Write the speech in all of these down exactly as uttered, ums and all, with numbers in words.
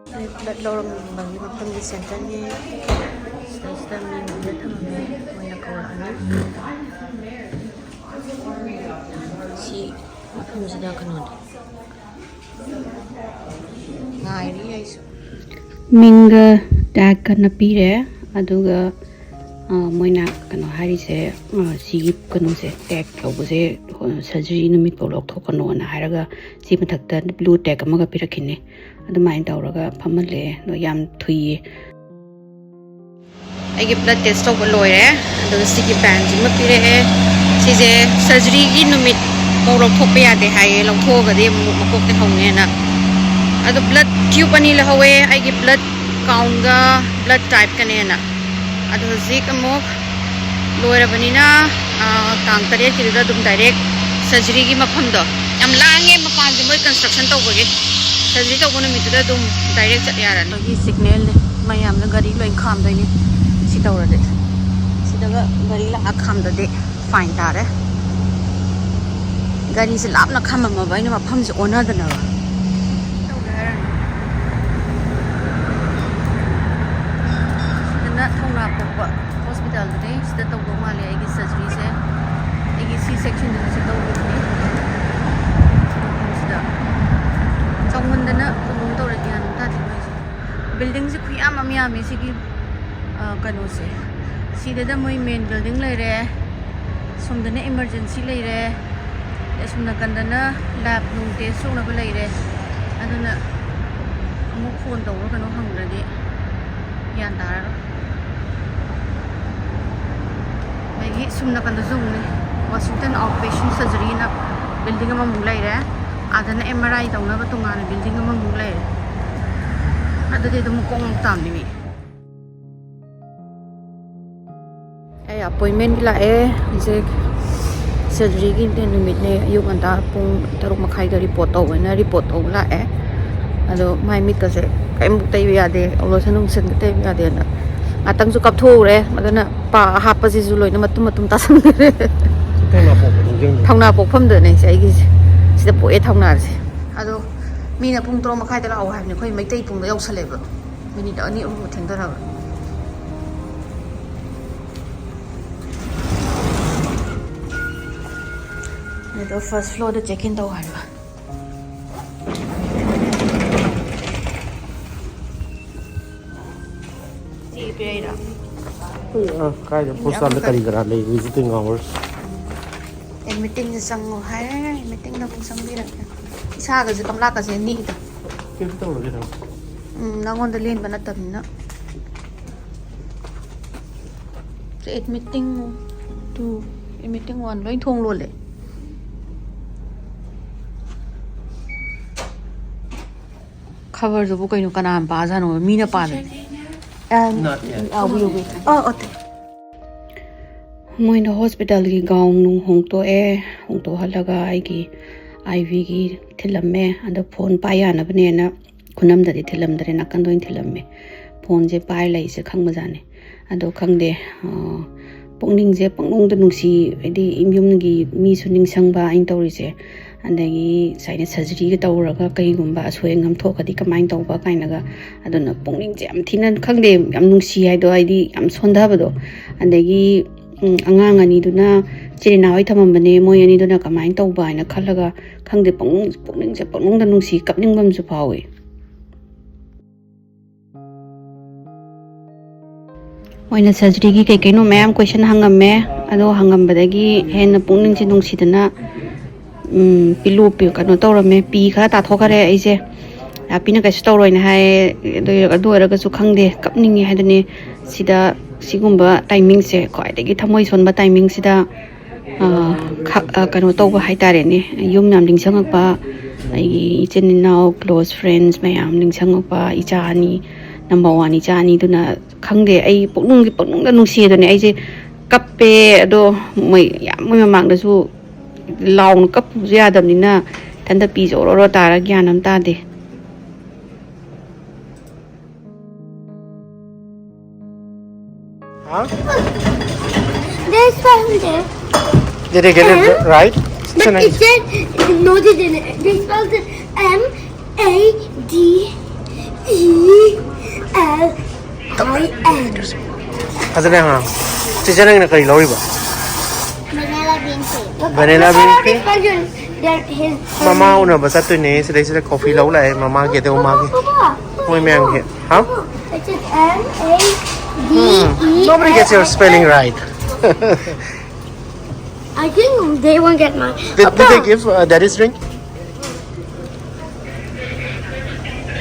Blood ꯂꯧꯔꯝꯕꯒꯤ ꯃꯐꯝꯒꯤ ꯁꯦꯟꯇꯔꯅꯤ꯫ ꯁꯤꯗꯩꯁꯤꯗ ꯃꯤ ꯃꯌꯥꯝꯗ ꯊꯝꯃꯝꯃꯦ, ꯃꯣꯏꯅ ꯀꯧꯔꯛꯑꯅꯤ꯫ ꯁꯤ ꯃꯐꯝꯁꯤꯗ ꯀꯩꯅꯣꯅꯦ, ꯉꯥꯏꯔꯤ ꯑꯩꯁꯨ꯫ ꯃꯤꯡꯒ ꯇꯦꯛꯀ ꯅꯞꯄꯤꯔꯦ꯫ ꯑꯗꯨꯒ ꯃꯣꯏꯅ ꯀꯩꯅꯣ ꯍꯥꯏꯔꯤꯁꯦ, ꯁꯤꯒꯤ ꯀꯩꯅꯣꯁꯦ, ꯇꯦꯛ ꯇꯧꯕꯁꯦ ꯁꯔꯖꯔꯤ ꯅꯨꯃꯤꯠꯐꯥꯎ ꯂꯧꯊꯣꯛꯀꯅꯣꯅ ꯍꯥꯏꯔꯒ ꯁꯤ ꯃꯊꯛꯇ ꯕ꯭ꯂꯨ ꯇꯦꯛ ꯑꯃꯒ ꯄꯤꯔꯛꯈꯤꯅꯦ꯫ ꯑꯗꯨꯃꯥꯏꯅ ꯇꯧꯔꯒ ꯐꯝꯍꯜꯂꯦ꯫ ꯑꯗꯣ ꯌꯥꯝ ꯊꯨꯏꯌꯦ꯫ ꯑꯩꯒꯤ ꯕ꯭ꯂꯠ ꯇꯦꯁ ꯇꯧꯕ ꯂꯣꯏꯔꯦ꯫ ꯑꯗꯨꯒ ꯁꯤꯒꯤ ꯕꯦꯟꯁꯤꯃ ꯄꯤꯔꯛꯑꯦ꯫ ꯁꯤꯁꯦ ꯁꯔꯖꯔꯤꯒꯤ ꯅꯨꯃꯤꯠ ꯐꯥꯎ ꯂꯧꯊꯣꯛꯄ ꯌꯥꯗꯦ ꯍꯥꯏꯌꯦ, ꯂꯧꯊꯣꯛꯑꯒꯗꯤ ꯑꯃꯨꯛ ꯃꯀꯣꯛꯇ ꯍꯧꯅꯦꯅ꯫ ꯑꯗꯣ ꯕ꯭ꯂꯠ ꯇ꯭ꯌꯨꯕ ꯑꯅꯤ ꯂꯧꯍꯧꯋꯦ, ꯑꯩꯒꯤ ꯕ꯭ꯂꯠ ꯀꯥꯎꯟꯒ ꯕ꯭ꯂꯠ ꯇꯥꯏꯞꯀꯅꯦꯅ꯫ ꯑꯗꯣ ꯍꯧꯖꯤꯛ ꯑꯃꯨꯛ ꯂꯣꯏꯔꯕꯅꯤꯅ, ꯇꯥꯡ ꯇꯔꯦꯠꯀꯤꯗꯨꯗ ꯑꯗꯨꯝ ꯗꯥꯏꯔꯦꯛ ꯁꯔꯖꯔꯤꯒꯤ ꯃꯐꯝꯗꯣ, ꯌꯥꯝ ꯂꯥꯡꯉꯦ ꯃꯄꯥꯟꯁꯦ, ꯃꯣꯏ ꯀꯟꯁꯇ꯭ꯔꯛꯁꯟ ꯇꯧꯕꯒꯤ꯫ ꯁꯔꯖꯔꯤ ꯇꯧꯕ ꯅꯨꯃꯤꯠꯇꯨꯗ ꯑꯗꯨꯝ ꯗꯥꯏꯔꯦꯛ ꯆꯠ ꯌꯥꯔꯅꯤ꯫ ꯑꯩꯈꯣꯏꯒꯤ ꯁꯤꯒꯅꯦꯜꯅꯦ, ꯃꯌꯥꯝꯅ ꯒꯥꯔꯤ ꯂꯣꯏ ꯈꯥꯝꯗꯣꯏꯅꯤ꯫ ꯁꯤ ꯇꯧꯔꯗꯤ, ꯁꯤꯗꯒ ꯒꯥꯔꯤ ꯂꯥꯛꯑ ꯈꯥꯝꯗꯗꯤ ꯐꯥꯏꯟ ꯇꯥꯔꯦ꯫ ꯒꯥꯔꯤꯁꯦ ꯂꯥꯞꯅ ꯈꯥꯝꯃꯝꯃꯕ ꯑꯩꯅ ꯃꯐꯝꯁꯦ ꯑꯣꯟꯅꯗꯅꯕ꯫ ꯁꯤꯗꯅ ꯊꯧꯅꯥ ꯄꯣꯛꯄ ꯍꯣꯁꯄꯤꯇꯥꯜꯗꯨꯅꯦ꯫ ꯁꯤꯗ ꯇꯧꯗꯧ ꯃꯥꯜꯂꯦ ꯑꯩꯒꯤ ꯁꯔꯖꯔꯤꯁꯦ꯫ ꯑꯩꯒꯤ ꯁꯤ ꯁꯦꯛꯁꯟꯗꯨꯗꯁꯨ ꯇꯧꯈꯤꯕꯅꯦ꯫ ꯁꯤ ꯃꯐꯝꯁꯤꯗ ꯆꯥꯎꯃꯟꯗꯅ ꯀꯩꯅꯣꯝ ꯇꯧꯔꯦ, ꯒ꯭ꯌꯥꯟ ꯑꯃ ꯇꯥꯗꯦ ꯃꯣꯏꯁꯦ꯫ ꯕꯤꯜꯗꯤꯡꯁꯦ ꯈꯨꯌꯥꯝ ꯑꯃ ꯌꯥꯝꯃꯦ ꯁꯤꯒꯤ, ꯑ, ꯀꯩꯅꯣꯁꯦ꯫ ꯁꯤꯗꯅ ꯃꯣꯏ ꯃꯦꯟ ꯕꯤꯜꯗꯤꯡ ꯂꯩꯔꯦ, ꯁꯣꯝꯗꯅ ꯏꯃꯔꯖꯦꯟꯁꯤ ꯂꯩꯔꯦ, ꯑꯁꯣꯝ ꯅꯥꯀꯟꯗꯅ ꯂꯦꯕ ꯅꯨꯡ ꯇꯦꯁ ꯇꯧꯅꯕ ꯂꯩꯔꯦ꯫ ꯑꯗꯨꯅ ꯑꯃꯨꯛ ꯐꯣꯟ ꯇꯧꯔ ꯀꯩꯅꯣ ꯍꯪꯗ꯭ꯔꯗꯤ ꯒ꯭ꯌꯥꯟ ꯇꯥꯔꯔꯣꯏ꯫ ꯑꯗꯒꯤ ꯁꯨꯝ ꯅꯥꯀꯟꯗꯁꯨ ꯑꯃꯨꯛ ꯂꯩ, ꯋꯥꯁꯤꯡꯇꯟ ꯑꯥꯎꯠ ꯄꯦꯁꯦꯟ ꯁꯔꯖꯔꯤꯅ ꯕꯤꯜꯗꯤꯡ ꯑꯃꯃꯨꯛ ꯂꯩꯔꯦ꯫ ꯑꯥꯗꯅ ꯑꯦꯝ ꯑꯥꯔ ꯑꯥꯏ ꯇꯧꯅꯕ ꯇꯣꯉꯥꯟꯅ ꯕꯤꯜꯗꯤꯡ ꯑꯃꯃꯨꯛ ꯂꯩꯔꯦ꯫ ꯑꯗꯨꯗꯤ ꯑꯗꯨꯝ ꯃꯀꯣꯛ ꯇꯥꯝꯅꯤ ꯃꯤ꯫ ꯑꯩ ꯑꯄꯣꯏꯟꯃꯦꯟꯒꯤ ꯂꯥꯛꯑꯦ꯫ ꯍꯧꯖꯤꯛ ꯁꯔꯖꯔꯤꯒꯤ ꯅꯨꯃꯤꯠꯅꯦ꯫ ꯑꯌꯨꯛ ꯉꯟꯇꯥ ꯄꯨꯡ ꯇꯔꯨꯛ ꯃꯈꯥꯏꯗ ꯔꯤꯄꯣꯔꯠ ꯇꯧꯕꯅ ꯔꯤꯄꯣꯔꯠ ꯇꯧꯕ ꯂꯥꯛꯑꯦ꯫ ꯑꯗꯣ ꯃꯥꯏ ꯃꯤꯠꯀꯁꯦ ꯀꯔꯤꯝ ꯇꯩꯕ ꯌꯥꯗꯦ, ꯂꯣꯁꯟ ꯅꯨꯡꯁꯟꯒ ꯇꯩꯕ ꯌꯥꯗꯦꯅ ꯉꯥꯛꯇꯪꯁꯨ ꯀꯞꯊꯣꯛꯎꯔꯦ꯫ ꯑꯗꯨꯅ ꯄꯥ ꯍꯥꯞꯄꯁꯤꯁꯨ ꯂꯣꯏꯅ ꯃꯇꯨꯝ ꯃꯇꯨꯝ ꯇꯥꯁꯟꯈ꯭ꯔꯦ꯫ ꯊꯧꯅꯥ ꯄꯣꯛꯐꯝꯗꯨꯅꯦ ꯁꯦ ꯑꯩꯒꯤꯁꯦ꯫ ꯁꯤꯗ ꯄꯣꯛꯑꯦ ꯊꯧꯅꯥꯁꯦ꯫ ꯑꯗꯣ ꯃꯤꯅ ꯄꯨꯡ ꯇꯔꯨꯛ ꯃꯈꯥꯏꯗ ꯂꯥꯛꯑꯣ ꯍꯥꯏꯕꯅꯦ, ꯑꯩꯈꯣꯏ ꯃꯩꯇꯩ ꯄꯨꯡꯗ ꯌꯧꯁꯜꯂꯦꯕ꯫ ꯃꯤꯅꯤꯠ ꯑꯅꯤ ꯑꯍꯨꯝ ꯊꯦꯡꯊꯔꯕ꯫ ꯑꯗꯣ ꯐꯥꯔꯁ ꯐ꯭ꯂꯣꯔꯗ ꯆꯦꯛ ꯏꯟ ꯇꯧ ꯍꯥꯏꯕ꯫ ꯁꯤ ꯄꯤꯔꯛꯏꯔꯣ? ꯑ, ꯀꯥꯏꯗ ꯄꯣꯁꯇꯥꯜꯗ ꯀꯔꯤ ꯀꯔꯥ ꯂꯩ? Visiting hours. ꯑꯦ, ꯃꯤꯇꯤꯡꯗ ꯆꯪꯉꯣ ꯍꯥꯏꯔꯦ, ꯃꯤꯇꯤꯡꯗ ꯑꯃꯨꯛ ꯆꯪꯕꯤꯔꯛꯀꯦ꯫ ꯏꯁꯥꯒꯁꯦ ꯀꯝꯂꯥꯀꯁꯦ ꯅꯤꯛꯏꯗ꯫ ꯀꯩꯝ ꯇꯧꯔꯒꯦ ꯅꯪ꯫ ꯎꯝ, ꯅꯪꯉꯣꯟꯗ ꯂꯦꯟꯕ ꯅꯠꯇꯕꯅꯤꯅ꯫ ꯑꯦ, ꯃꯤꯇꯤꯡ ꯇꯨ, ꯑꯦ, ꯃꯤꯇꯤꯡ ꯋꯥꯟ ꯂꯣꯏ ꯊꯣꯡ ꯂꯣꯜꯂꯦ꯫ ꯈꯕꯔꯗꯨꯕꯨ ꯀꯩꯅꯣ, ꯀꯅꯥꯅ ꯄꯥꯖꯥꯠꯅꯣ? ꯃꯤꯅ ꯄꯥꯗꯅ꯫ Not yet. ꯑꯥ, ꯎꯏ, ꯎꯏ꯫ ꯑꯥ, ꯑꯣ, ꯇꯦ꯫ ꯃꯣꯏꯅ ꯍꯣꯁꯄꯤꯇꯥꯜꯒꯤ ꯒꯥꯎꯟ ꯅꯨꯡ ꯍꯣꯡꯇꯣꯛꯑꯦ꯫ ꯍꯣꯡꯇꯣꯛꯍꯜꯂꯒ ꯑꯩꯒꯤ ꯑꯥꯏ ꯚꯤꯒꯤ ꯊꯤꯜꯂꯝꯃꯦ꯫ ꯑꯗꯣ ꯐꯣꯟ ꯄꯥꯏ ꯌꯥꯅꯕꯅꯦꯅ ꯈꯨꯅꯝꯗꯗꯤ ꯊꯤꯜꯂꯝꯗ꯭ꯔꯦ, ꯅꯥꯀꯟꯗ ꯑꯣꯏꯅ ꯊꯤꯜꯂꯝꯃꯦ꯫ ꯐꯣꯟꯁꯦ ꯄꯥꯏ ꯂꯩꯁꯦ ꯈꯪꯕꯖꯥꯠꯅꯤ꯫ ꯑꯗꯣ ꯈꯪꯗꯦ, ꯑ, ꯄꯨꯛꯅꯤꯡꯁꯦ ꯄꯪꯅꯨꯡꯗ ꯅꯨꯡꯁꯤ, ꯍꯥꯏꯗꯤ ꯌꯨꯝꯒꯤ ꯃꯤꯁꯨ ꯅꯤꯡꯁꯤꯡꯕ ꯑꯩꯅ ꯇꯧꯔꯤꯁꯦ꯫ ꯑꯗꯒꯤ ꯁꯨꯃꯥꯏꯅ ꯁꯔꯖꯔꯤꯒ ꯇꯧꯔꯒ ꯀꯩꯒꯨꯝꯕ ꯑꯁꯣꯏ ꯑꯉꯥꯝ ꯊꯣꯛꯑꯗꯤ ꯀꯃꯥꯏꯅ ꯇꯧꯕ ꯀꯥꯏꯅꯒ꯫ ꯑꯗꯨꯅ ꯄꯨꯛꯅꯤꯡꯁꯦ ꯌꯥꯝ ꯊꯤꯅ, ꯈꯪꯗꯦ, ꯌꯥꯝ ꯅꯨꯡꯁꯤ ꯍꯥꯏꯗꯣ, ꯍꯥꯏꯗꯤ ꯌꯥꯝ ꯁꯣꯟꯊꯕꯗꯣ꯫ ꯑꯗꯒꯤ, ꯎꯝ, ꯑꯉꯥꯡ ꯑꯅꯤꯗꯨꯅ ꯏꯆꯤꯜ ꯏꯅꯥꯎ ꯍꯣꯏ ꯊꯝꯃꯝꯕꯅꯦ, ꯃꯣꯏ ꯑꯅꯤꯗꯨꯅ ꯀꯃꯥꯏꯅ ꯇꯧꯕ ꯍꯥꯏꯅ ꯈꯜꯂꯒ, ꯈꯪꯗꯦ, ꯄꯨꯛꯅꯤꯡ-, ꯄꯨꯛꯅꯤꯡꯁꯦ ꯄꯪꯅꯨꯡꯗ ꯅꯨꯡꯁꯤ, ꯀꯞꯅꯤꯡꯕ ꯑꯃꯁꯨ ꯐꯥꯎꯏ꯫ ꯃꯣꯏꯅ ꯁꯔꯖꯔꯤꯒꯤ ꯀꯩ ꯀꯩꯅꯣ ꯃꯌꯥꯝ ꯀꯣꯏꯁꯟ ꯍꯪꯉꯝꯃꯦ꯫ ꯑꯗꯣ ꯍꯪꯉꯝꯕꯗꯒꯤ ꯍꯦꯟꯅ ꯄꯨꯛꯅꯤꯡꯁꯦ ꯅꯨꯡꯁꯤꯗꯅ, ꯎꯝ, ꯄꯤꯂꯨ ꯄꯤ-, ꯀꯩꯅꯣ ꯇꯧꯔꯝꯃꯦ, ꯄꯤ ꯈꯔ ꯇꯥꯊꯣꯛꯈꯔꯦ ꯑꯩꯁꯦ꯫ ꯔꯥꯄꯤꯅ ꯀꯩꯁꯨ ꯇꯧꯔꯣꯏꯅ ꯍꯥꯏꯌꯦ꯫ ꯑꯗꯨ, ꯑꯗꯨ ꯑꯣꯏꯔꯒꯁꯨ ꯈꯪꯗꯦ, ꯀꯞꯅꯤꯡꯉꯦ ꯍꯥꯏꯗꯨꯅꯤ꯫ ꯁꯤꯗ, ꯁꯤꯒꯨꯝꯕ ꯇꯥꯏꯃꯤꯡꯁꯦ, ꯈ꯭ꯋꯥꯏꯗꯒꯤ ꯊꯃꯣꯏ ꯁꯣꯟꯕ ꯇꯥꯏꯃꯤꯡꯁꯤꯗ, ꯑ, ꯈ-, ꯑ, ꯀꯩꯅꯣ ꯇꯧꯕ ꯍꯥꯏꯇꯥꯔꯦꯅꯦ, ꯌꯨꯝ ꯌꯥꯝ ꯅꯤꯡꯁꯤꯡꯉꯛꯄ, ꯑꯩꯒꯤ ꯏꯆꯤꯟ ꯏꯅꯥꯎ, close friends ꯃꯌꯥꯝ ꯅꯤꯡꯁꯤꯡꯉꯛꯄ, ꯏꯆꯥ ꯑꯅꯤ, number one ꯏꯆꯥ ꯑꯅꯤꯗꯨꯅ, ꯈꯪꯗꯦ, ꯑꯩ ꯄꯨꯛꯅꯤꯡꯒꯤ, ꯄꯨꯛꯅꯤꯡꯗ ꯅꯨꯡꯁꯤꯗꯅꯦ ꯑꯩꯁꯦ ꯀꯞꯄꯦ꯫ ꯑꯗꯣ ꯃꯣꯏ ꯌꯥꯝ, ꯃꯣꯏ ꯃꯃꯥꯡꯗꯁꯨ ꯂꯥꯎꯅ ꯀꯞꯄꯁꯨ ꯌꯥꯗꯕꯅꯤꯅ ꯏꯊꯟꯇ ꯄꯤꯁꯦ ꯑꯣꯔꯣ ꯑꯣꯔꯣ ꯇꯥꯔ ꯒ꯭ꯌꯥꯟ ꯑꯃ ꯇꯥꯗꯦ꯫ Huh? They spelled it. Did they get it right? But it said, no, they didn't. They spelled it M D E L I N. ꯐꯖꯅ ꯍꯥꯡꯉꯣ꯫ ꯆꯤꯆꯦ, ꯅꯪꯅ ꯀꯔꯤ ꯂꯧꯔꯤꯕ? Vanilla bean cake. Vanilla bean cake? His, his, ꯃꯃꯥ ꯎꯅꯕ ꯆꯠꯇꯣꯏꯅꯦ꯫ ꯁꯤꯗꯩꯁꯤꯗ coffee ꯂꯧ ꯂꯥꯛꯑꯦ ꯃꯃꯥꯒꯤ ꯑꯗꯩ ꯃꯃꯥꯒꯤ꯫ ꯃꯣꯏ ꯃꯌꯥꯝꯒꯤ꯫ ꯍꯥ? It says M A D E. Nobody gets your spelling right. I think they won't get mine. Did, did they give uh, daddy's drink?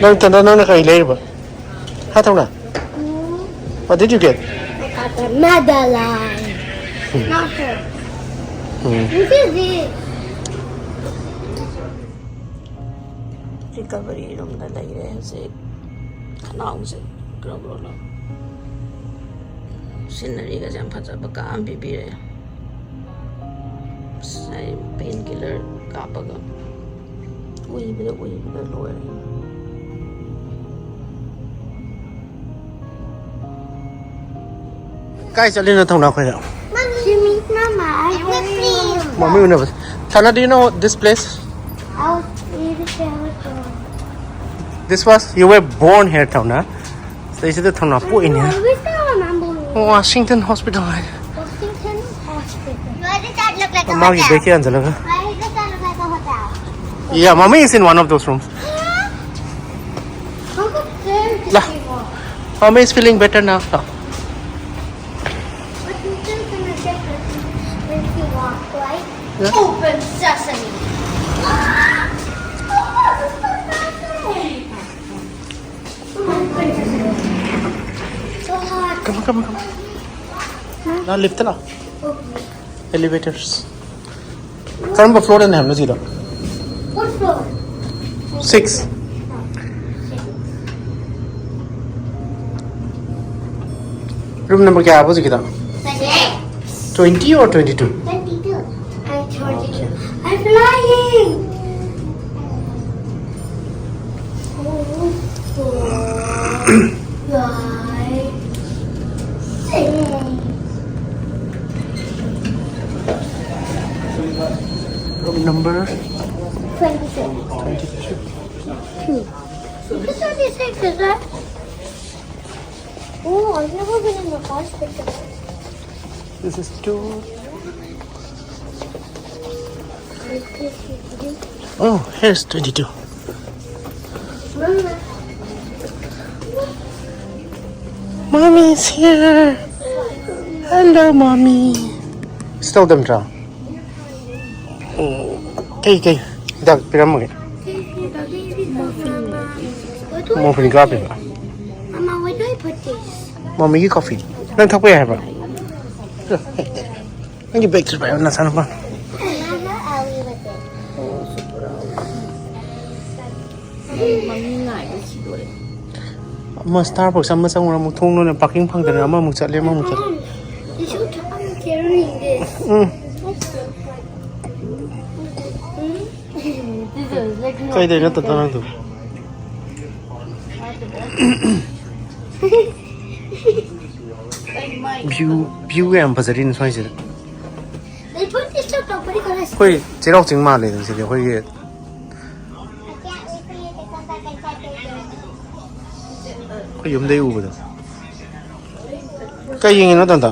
ꯅꯪ ꯊꯟꯗ ꯅꯪꯅ ꯀꯔꯤ ꯂꯩꯔꯤꯕ? ꯍꯥ, ꯊꯧꯅ? What did you get? I got the Madeline. Not sure. Hmm. This is it. Recovery roomꯗ ꯂꯩꯔꯦ ꯍꯧꯖꯤꯛ꯫ ꯈꯅꯥꯎꯁꯦ grow grow ꯂꯥꯎ꯫ ꯁꯤꯅꯔꯤꯒꯁꯦ ꯌꯥꯝ ꯐꯖꯕ ꯀꯥ ꯑꯃ ꯄꯤꯕꯤꯔꯦ꯫ ꯑꯁ, ꯑꯩ ꯄꯦꯟ ꯀꯤꯂꯔ ꯀꯥꯞꯄꯒ ꯎꯏꯕꯗ ꯎꯏꯕꯗ ꯂꯣꯏꯔꯦ꯫ ꯀꯥꯏ ꯆꯠꯂꯤꯅꯣ ꯊꯧꯅꯥ ꯈꯣꯏꯗ? Mommy. She means Mama. I really want to. ꯃꯃꯤ ꯎꯅꯕ꯫ Thana, do you know this place? I was eight years old. This was, you were born here, Thana. ꯁꯤꯗꯩꯁꯤꯗ ꯊꯧꯅꯥ ꯄꯣꯛꯏꯅꯦ꯫ I wish I remember. Washington Hospital high. Washington Hospital. Why does that look like a ꯃꯥꯒꯤ hotel? ꯕꯦꯛꯀꯤ ꯍꯟꯖꯜꯂꯒ꯫ Why does that look like a hotel? Yeah, mommy is in one of those rooms. Uncle, there is لا. Mommy is feeling better now. لا. But you still gonna get the when she walk, right? Yeah. Open sesame. Ah! Oh, this is so fascinating. So hot. Come on, come on, come on. Now lift it up. Okay. Elevators. ꯀꯔꯝꯕ floorꯗꯅꯦ ꯍꯥꯏꯕꯅꯣ ꯁꯤꯗꯣ? What floor? Six. Room number ꯀꯌꯥ ꯍꯥꯏꯕ ꯍꯧꯖꯤꯛꯀꯤꯗꯣ? Twenty or twenty two? Twenty two. I twenty two. I'm flying. Four, five, six. Room number twenty-two. Twenty-two. This is twenty-six, is it? Oh, I've never been in a car spectacle. This is two. Oh, here's twenty-two. Mommy is here. Hello, mommy. Still them draw. ꯎꯝ, ꯀꯩ, ꯀꯩ? ꯍꯤꯗꯥꯛ ꯄꯤꯔꯝꯃꯒꯦ꯫ Morphine ꯀꯥꯞꯄꯤꯕ꯫ Mama, where do I put this? ꯃꯃꯤꯒꯤ coffee꯫ ꯅꯪ ꯊꯛꯄ ꯌꯥꯏ ꯍꯥꯏꯕ꯭ꯔꯣ? ꯅꯪꯒꯤ ꯕꯦꯒꯁꯨ ꯄꯥꯏꯌꯣ, ꯅꯆꯥꯅꯨꯄꯥ꯫ Mama, I'll eat with it. ꯑꯃ Starbucks ꯑꯃ ꯆꯪꯉꯨꯔ ꯑꯃꯨꯛ ꯊꯣꯡ ꯂꯣꯜꯂꯦ, parking ꯐꯪꯗꯅ ꯑꯃꯃꯨꯛ ꯆꯠꯂꯦ, ꯑꯃꯃꯨꯛ ꯆꯠꯂꯦ꯫ You should, I'm carrying this. Um. This is like ꯀꯩꯗꯩꯅꯣ ꯇꯠꯇ ꯅꯪꯗꯨ? View, view ꯒ ꯌꯥꯝ ꯐꯖꯔꯤꯅꯦ ꯁ꯭ꯋꯥꯏꯁꯤꯗ꯫ They put this up pretty good. ꯑꯩꯈꯣꯏ ꯆꯩꯔꯥꯎ ꯆꯤꯡ ꯃꯥꯜꯂꯦꯗ ꯁꯤꯗꯤ, ꯑꯩꯈꯣꯏꯒꯤ ꯑꯩꯈꯣꯏ ꯌꯨꯝꯗꯩ ꯎꯕꯗꯣ꯫ ꯀꯩ ꯌꯦꯡꯉꯤꯅꯣ, ꯇꯟꯇ?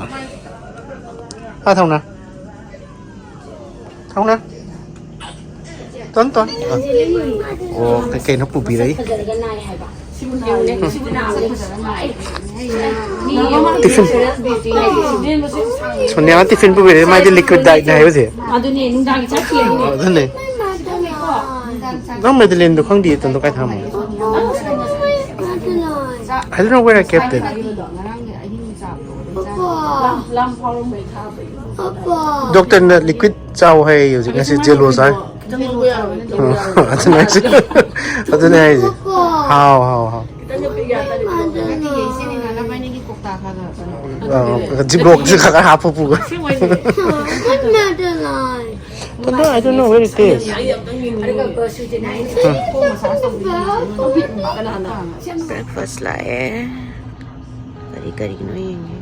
ꯑꯥ, ꯊꯧꯅ꯫ ꯊꯧꯅ꯫ ꯇꯟ, ꯇꯟ꯫ ꯑꯥ꯫ ꯑꯣ, ꯀꯩ ꯀꯩꯅꯣ ꯄꯨꯕꯤꯔꯛꯏ꯫ ꯇꯤꯐꯤꯟ꯫ ꯁꯣꯅꯤꯌꯥꯅ ꯇꯤꯐꯤꯟ ꯄꯨꯕꯤꯔꯛꯏ, ꯃꯥꯗꯤ liquid dietꯅꯦ ꯍꯥꯏꯕꯁꯦ꯫ ꯑꯗꯨꯅꯦ, ꯅꯨꯡꯗꯥꯡꯒꯤ ꯆꯥꯛ ꯊꯤꯔꯝꯃꯦ꯫ ꯑꯗꯨꯅꯦ꯫ ꯅꯪ ꯃꯦꯗꯂꯤꯟꯗꯣ ꯈꯪꯗꯤꯌꯦ, ꯇꯟꯗꯣ ꯀꯥꯏ ꯊꯝꯃꯣ? I don't know where I kept it. ꯗꯣꯛꯇꯔꯅ liquid ꯆꯥꯎ ꯍꯥꯏꯌꯦ ꯍꯧꯖꯤꯛ, ꯉꯁꯤ ꯖꯦꯂꯣ ꯆꯥꯏ꯫ ꯑꯗꯨꯅꯦ ꯍꯥꯏꯁꯦ꯫ ꯑꯗꯨꯅꯦ ꯍꯥꯏꯁꯦ꯫ ꯍꯥꯎ, ꯍꯥꯎ, ꯍꯥꯎ꯫ ꯑ, ꯖꯤꯞꯂꯣꯛꯁꯦ ꯈꯔ ꯈꯔ ꯍꯥꯞꯄ ꯄꯨꯒ꯫ ꯑꯗꯣ, I don't know where it is. Breakfast ꯂꯥꯛꯑꯦ꯫ ꯀꯔꯤ ꯀꯔꯤꯅꯣ ꯌꯦꯡꯒꯦ꯫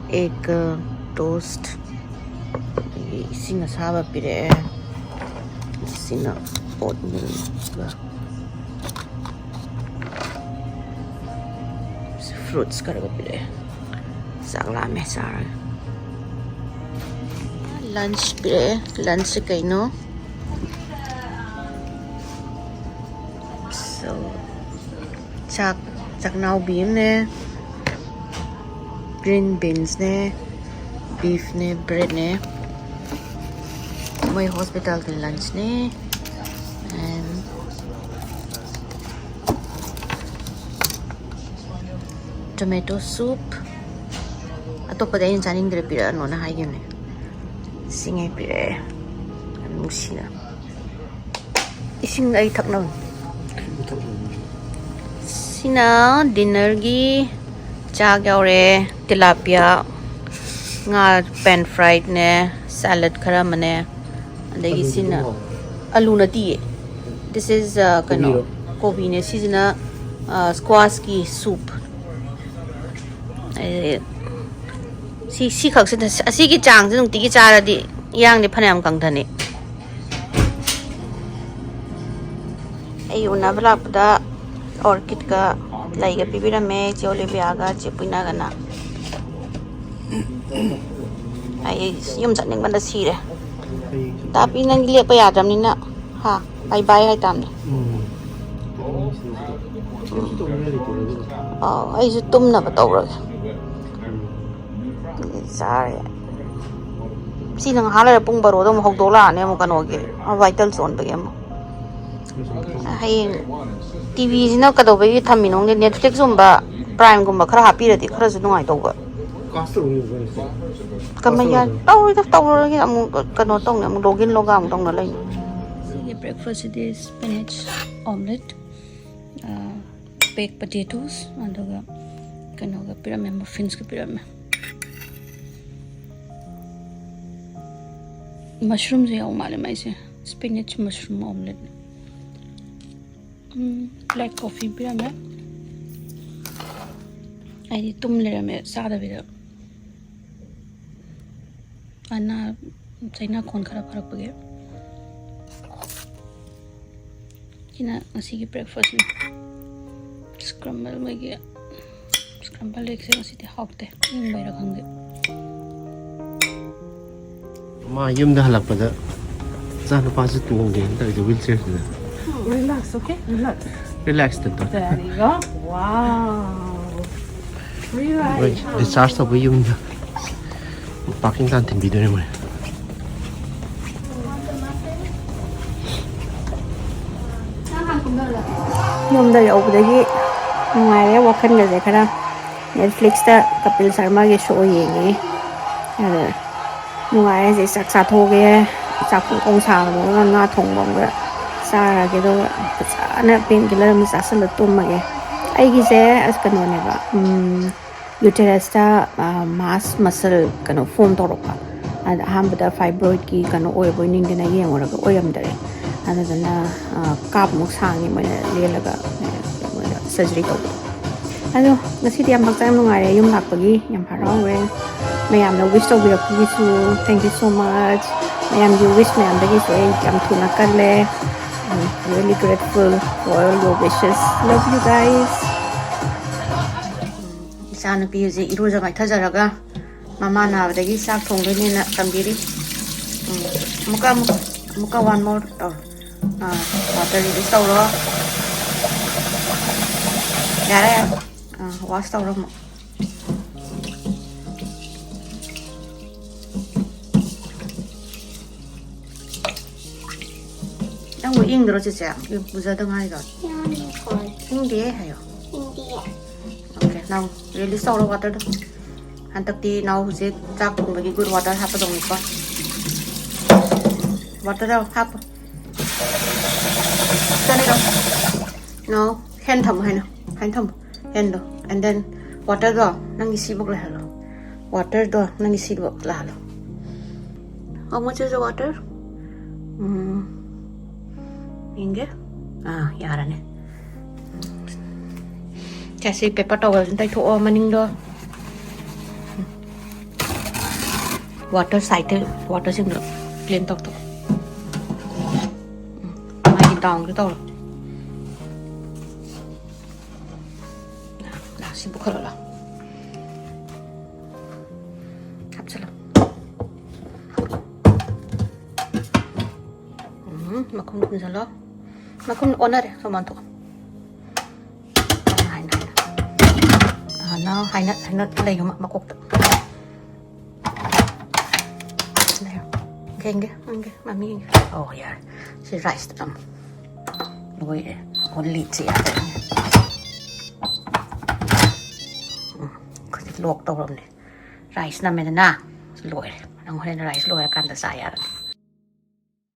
Egg, toast, ꯑꯗꯒꯤ ꯏꯁꯤꯡ ꯑꯁꯥꯕ ꯄꯤꯔꯛꯑꯦ꯫ ꯁꯤꯅ oatmealꯒ꯫ Fruits ꯈꯔꯒ ꯄꯤꯔꯛꯑꯦ꯫ ꯆꯥꯛ ꯂꯥꯝꯃꯦ, ꯆꯥꯔꯒꯦ꯫ Lunch ꯄꯤꯔꯛꯑꯦ꯫ Lunchꯁꯦ ꯀꯩꯅꯣ? So, ꯆꯥꯛ, ꯆꯥꯛꯅꯥꯎꯕꯤ ꯑꯃꯅꯦ, green beansꯅꯦ, beefꯅꯦ, breadꯅꯦ꯫ ꯃꯣꯏ hospitalꯒꯤ lunchꯅꯦ꯫ And tomato soup꯫ ꯑꯇꯣꯞꯄꯗꯤ ꯑꯩꯅ ꯆꯥꯅꯤꯡꯗ꯭ꯔꯦ, ꯄꯤꯔꯛꯑꯅꯣꯅ ꯍꯥꯏꯈꯤꯕꯅꯦ꯫ ꯁꯤꯉꯩ ꯄꯤꯔꯛꯑꯦ, ꯌꯥꯝ ꯅꯨꯡꯁꯤꯅ꯫ ꯏꯁꯤꯡ ꯑꯩ ꯊꯛꯅꯕ꯫ ꯁꯤꯅ dinnerꯒꯤ ꯆꯥꯛ ꯌꯥꯎꯔꯦ꯫ Tilapia, ꯉꯥ pan friedꯅꯦ, salad ꯈꯔ ꯑꯃꯅꯦ, ꯑꯗꯒꯤ ꯑꯂꯨꯗꯤ ꯁꯤꯅ ꯑꯗꯨꯝ ꯍꯥꯎꯕ꯭ꯔꯣ? ꯑꯂꯨ ꯅꯠꯇꯤꯌꯦ꯫ This is, uh, ꯀꯩꯅꯣ, ꯀꯣꯕꯤꯔꯣ? ꯀꯣꯕꯤꯅꯦ꯫ ꯁꯤꯁꯤꯅ, uh, squashꯀꯤ soup꯫ ꯑꯩ ꯁꯤ, ꯁꯤꯈꯛꯁꯤꯗ, ꯑꯁꯤꯒꯤ ꯆꯥꯡꯁꯦ ꯅꯨꯡꯇꯤꯒꯤ ꯆꯥꯔꯗꯤ ꯏꯌꯥꯡꯗꯤ ꯐꯅꯌꯥꯝ ꯀꯪꯊꯅꯤ꯫ ꯑꯩ ꯎꯅꯕ ꯂꯥꯛꯄꯗ orchidꯀ ꯂꯩꯒ ꯄꯤꯕꯤꯔꯝꯃꯦ ꯆꯦ ꯑꯣꯂꯤꯕꯤꯌꯥꯒ ꯆꯦ ꯄꯨꯏꯅꯒꯅ꯫ ꯑꯩ ꯌꯨꯝ ꯆꯠꯅꯤꯡꯕꯅ ꯁꯤꯔꯦ꯫ ꯑꯩ ꯇꯥꯄꯤ, ꯅꯪꯗꯤ ꯂꯦꯞꯄ ꯌꯥꯗ꯭ꯔꯕꯅꯤꯅ, ꯍꯥ, bye bye ꯍꯥꯏꯇꯥꯕꯅꯦ꯫ ꯎꯝ꯫ ꯀꯩꯁꯨ ꯇꯧꯅꯤꯡꯉꯥꯏ ꯂꯩꯇꯦꯗ ꯑꯗꯨꯕꯨ꯫ ꯑꯧ, ꯑꯩꯁꯨ ꯇꯨꯝꯅꯕ ꯇꯧꯔꯒꯦ꯫ ꯎꯝ꯫ ꯆꯥꯔꯦ꯫ ꯁꯤꯅ ꯉꯥꯏꯍꯥꯛ ꯂꯩꯔ ꯄꯨꯡ ꯕꯥꯔꯣꯗ ꯑꯃꯨꯛ ꯍꯧꯗꯣꯛꯂꯛꯑꯅꯤ ꯑꯃꯨꯛ ꯀꯩꯅꯣꯒꯤ, vital ꯆꯣꯟꯕꯒꯤ ꯑꯃꯨꯛ꯫ ꯍꯌꯦꯡ TVꯁꯤꯅ ꯀꯩꯗꯧꯕꯒꯤ ꯊꯝꯃꯤꯅꯣ ꯈꯪꯗꯦ꯫ Netflixꯀꯨꯝꯕ, Primeꯒꯨꯝꯕ ꯈꯔ ꯍꯥꯞꯄꯤꯔꯗꯤ ꯈꯔꯁꯨ ꯅꯨꯡꯉꯥꯏꯗꯧꯕ꯫ Cast ꯇꯧꯔꯨꯏꯕ ꯅꯪꯁꯦ? ꯀꯃꯥꯏ ꯌꯥ-, Cast ꯇꯧꯔꯨꯏꯕ? ꯇꯧꯔꯣꯏꯗ, ꯇꯧꯔꯔꯣꯏꯒꯦ꯫ ꯑꯃꯨꯛ ꯀꯩꯅꯣ ꯇꯧꯅꯤ, ꯑꯃꯨꯛ login log out ꯑꯃꯨꯛ ꯇꯧꯅ ꯂꯩꯅꯤ꯫ ꯁꯤꯒꯤ breakfastꯁꯤꯗꯤ spinach omelette, ꯑ, baked potatoes, ꯑꯗꯨꯒ ꯀꯩꯅꯣꯒ ꯄꯤꯔꯝꯃꯦ, muffinsꯀ ꯄꯤꯔꯝꯃꯦ꯫ Mushroomꯁꯨ ꯌꯥꯎ ꯃꯥꯜꯂꯦ ꯃꯥꯏꯁꯦ, spinach mushroom omelette꯫ ꯎꯝ, black coffee ꯄꯤꯔꯝꯃꯦ꯫ ꯑꯩꯗꯤ ꯇꯨꯝ ꯂꯩꯔꯝꯃꯦ ꯆꯥꯗꯕꯤꯗ꯫ ꯑꯅꯥ ꯆꯩꯅꯥꯈꯣꯟ ꯈꯔ ꯐꯔꯛꯄꯒꯤ꯫ ꯁꯤꯅ ꯉꯁꯤꯒꯤ breakfastꯅꯤ꯫ Scramble ꯃꯣꯏꯒꯤ ꯀꯝꯕꯜ ꯂꯦꯛꯁꯦ ꯉꯁꯤꯗꯤ ꯍꯥꯎꯇꯦ, ꯏꯪꯕꯩꯔꯥ ꯈꯪꯗꯦ꯫ ꯃꯥ ꯌꯨꯝꯗ ꯍꯜꯂꯛꯄꯗ ꯏꯆꯥꯅꯨꯄꯥꯁꯦ ꯇꯣꯡꯒꯦꯅ ꯇꯧꯔꯤꯁꯦ will ꯆꯤꯌꯔꯁꯤꯗ꯫ Relax, okay? Relax. Relax, ꯇꯧ꯫ There you go. Wow. Free ride. ꯃꯣꯏ discharge ꯇꯧꯕ ꯌꯨꯝꯗ parking ꯇꯥꯟ ꯊꯤꯟꯕꯤꯗꯣꯏꯅꯦ ꯃꯣꯏ꯫ ꯌꯨꯝꯗ ꯌꯧꯕꯗꯒꯤ ꯅꯨꯡꯉꯥꯏꯔꯦ ꯋꯥꯈꯜꯒꯁꯦ ꯈꯔ꯫ Netflixꯇ ꯀꯄꯤꯜ ꯁꯔꯃꯒꯤ ꯁꯣ ꯌꯦꯡꯉꯤ꯫ ꯑꯗ ꯅꯨꯡꯉꯥꯏꯔꯦ꯫ ꯍꯧꯖꯤꯛ ꯆꯥꯛ ꯆꯥꯊꯣꯛꯑꯒꯦ꯫ ꯆꯥꯛ ꯐꯣꯡ ꯐꯣꯡ ꯁꯥꯕꯗꯨꯒ ꯉꯥ ꯊꯣꯡꯕ ꯑꯃꯒ ꯆꯥꯔꯒꯦ꯫ ꯑꯗꯨꯒ ꯐꯖꯅ pain killer ꯑꯃ ꯆꯥꯁꯤꯜꯂ ꯇꯨꯝꯃꯒꯦ꯫ ꯑꯩꯒꯤꯁꯦ ꯑꯁ ꯀꯩꯅꯣꯅꯦꯕ, ꯎꯝ, uterusꯇ, ꯑ, mass muscle ꯀꯩꯅꯣ form ꯇꯧꯔꯛꯄ꯫ ꯑꯗ ꯑꯍꯥꯟꯕꯗ fibroidꯀꯤ ꯀꯩꯅꯣ ꯑꯣꯏꯔꯕꯣꯏ ꯅꯤꯡꯗꯅ ꯌꯦꯡꯉꯨꯔꯒ ꯑꯣꯏꯔꯝꯗꯔꯦ꯫ ꯑꯗꯨꯗꯨꯅ, ꯑ, ꯀꯥꯞꯃꯨꯛ ꯁꯥꯡꯉꯤ ꯃꯣꯏꯅ ꯂꯦꯜꯂꯒ, ꯑ, ꯃꯣꯏꯅ surgery ꯇꯧꯕꯗꯣ꯫ ꯑꯗꯣ ꯉꯁꯤꯗꯤ ꯌꯥꯝ ꯍꯛꯆꯥꯡ ꯅꯨꯡꯉꯥꯏꯔꯦ ꯌꯨꯝ ꯂꯥꯛꯄꯒꯤ, ꯌꯥꯝ ꯍꯔꯥꯎꯔꯦ꯫ ꯃꯌꯥꯝꯅ wish ꯇꯧꯕꯤꯔꯛꯄꯒꯤꯁꯨ thank you so much꯫ ꯃꯌꯥꯝꯒꯤ wish ꯃꯌꯥꯝꯗꯒꯤꯁꯨ ꯑꯩ ꯌꯥꯝ ꯊꯨꯅ ꯀꯜꯂꯦ꯫ I'm really grateful for all your wishes. Love you guys. ꯏꯆꯥꯅꯨꯄꯤ ꯍꯧꯖꯤꯛ ꯏꯔꯨꯖ ꯃꯥꯏꯊꯖꯔꯒ ꯃꯃꯥ ꯅꯥꯕꯗꯒꯤ ꯆꯥꯛ ꯊꯣꯡꯗꯣꯏꯅꯦꯅ ꯇꯝꯕꯤꯔꯤ꯫ ꯎꯝ, ꯑꯃꯨꯛꯀ, ꯑꯃꯨꯛ, ꯑꯃꯨꯛꯀ one more ꯇꯧꯔꯣ꯫ ꯑꯥ, water release ꯇꯧꯔꯣ꯫ ꯌꯥꯔꯦ, ꯌꯥꯔꯦ꯫ ꯑꯥ, wash ꯇꯧꯔꯣ ꯑꯃꯨꯛ꯫ ꯅꯪꯕꯨ ꯏꯪꯗ꯭ꯔꯣ, ꯆꯦꯆꯦ? ꯂꯨꯖꯗ ꯉꯥꯏꯔꯤꯔꯣ? ꯏꯪꯗꯦ ꯍꯥꯏꯌꯣ꯫ Okay, now release ꯇꯧꯔꯣ waterꯗꯣ꯫ ꯍꯟꯗꯛꯇꯤ now ꯍꯧꯖꯤꯛ ꯆꯥꯛ ꯊꯣꯡꯕꯒꯤ good water ꯍꯥꯞꯄꯗꯧꯅꯤꯀꯣ꯫ Waterꯗꯣ ꯍꯥꯞꯄꯣ꯫ ꯆꯠꯂꯤꯔꯣ? No, hand ꯊꯝꯃꯣ ꯍꯥꯏꯅ꯫ Hand ꯊꯝꯃꯣ꯫ Handꯗꯣ꯫ And then waterꯗꯣ ꯅꯪꯒꯤ ꯁꯤꯕꯨꯛ ꯂꯩꯍꯜꯂꯣ꯫ Waterꯗꯣ ꯅꯪꯒꯤ ꯁꯤꯕꯨꯛ ꯂꯥꯛꯍꯜꯂꯣ꯫ How much is the water? ꯎꯝ꯫ ꯌꯦꯡꯒꯦ꯫ ꯑꯥ, ꯌꯥꯔꯅꯤ꯫ ꯁꯦ, ꯁꯤ paper towelꯁꯤꯅ ꯇꯩꯊꯣꯛꯑꯣ ꯃꯅꯤꯡꯗꯣ꯫ Water side, waterꯁꯤꯡꯗꯣ clean ꯇꯧꯊꯣꯛꯑꯣ꯫ ꯃꯥꯒꯤ downꯗꯣ ꯇꯧꯔꯣ꯫ ꯂꯥꯛ, ꯁꯤ ꯄꯨꯈꯠꯂꯣ, ꯂꯥꯛ꯫ ꯃꯈꯨꯝ ꯈꯨꯝꯖꯤꯜꯂꯣ꯫ ꯃꯈꯨꯝ ꯑꯣꯟꯅꯔꯦ, ꯁꯣꯝ ꯑꯣꯟꯊꯣꯛꯑꯣ꯫ ꯍꯥꯏꯅ, ꯍꯥꯏꯅ꯫ ꯑꯥ, ꯅꯥꯎ ꯍꯥꯏꯅ, ꯍꯥꯏꯅ ꯂꯩꯌꯣ ꯃ-, ꯃꯀꯣꯛꯇ꯫ ꯂꯩꯌꯣ꯫ ꯌꯦꯡꯒꯦ, ꯌꯦꯡꯒꯦ, ꯃꯃꯤ ꯌꯦꯡꯒꯦ꯫ ꯑꯣ, ꯌꯥꯔꯦ꯫ ꯁꯤ rice ꯇ ꯊꯝꯃꯣ꯫ ꯂꯣꯏꯔꯦ꯫ ꯑꯣ, lid ꯁꯦ ꯌꯥꯗ꯭ꯔꯦꯅꯦ꯫ ꯎꯝ, ꯈꯨꯠꯁꯦ lock ꯇꯧꯔꯕꯅꯦ꯫ Rice ꯅꯝꯃꯦꯗꯅ꯫ ꯂꯣꯏꯔꯦ꯫ ꯅꯪ ꯍꯣꯔꯦꯟ rice ꯂꯣꯏꯔꯀꯥꯟꯗ ꯆꯥ ꯌꯥꯔꯅꯤ꯫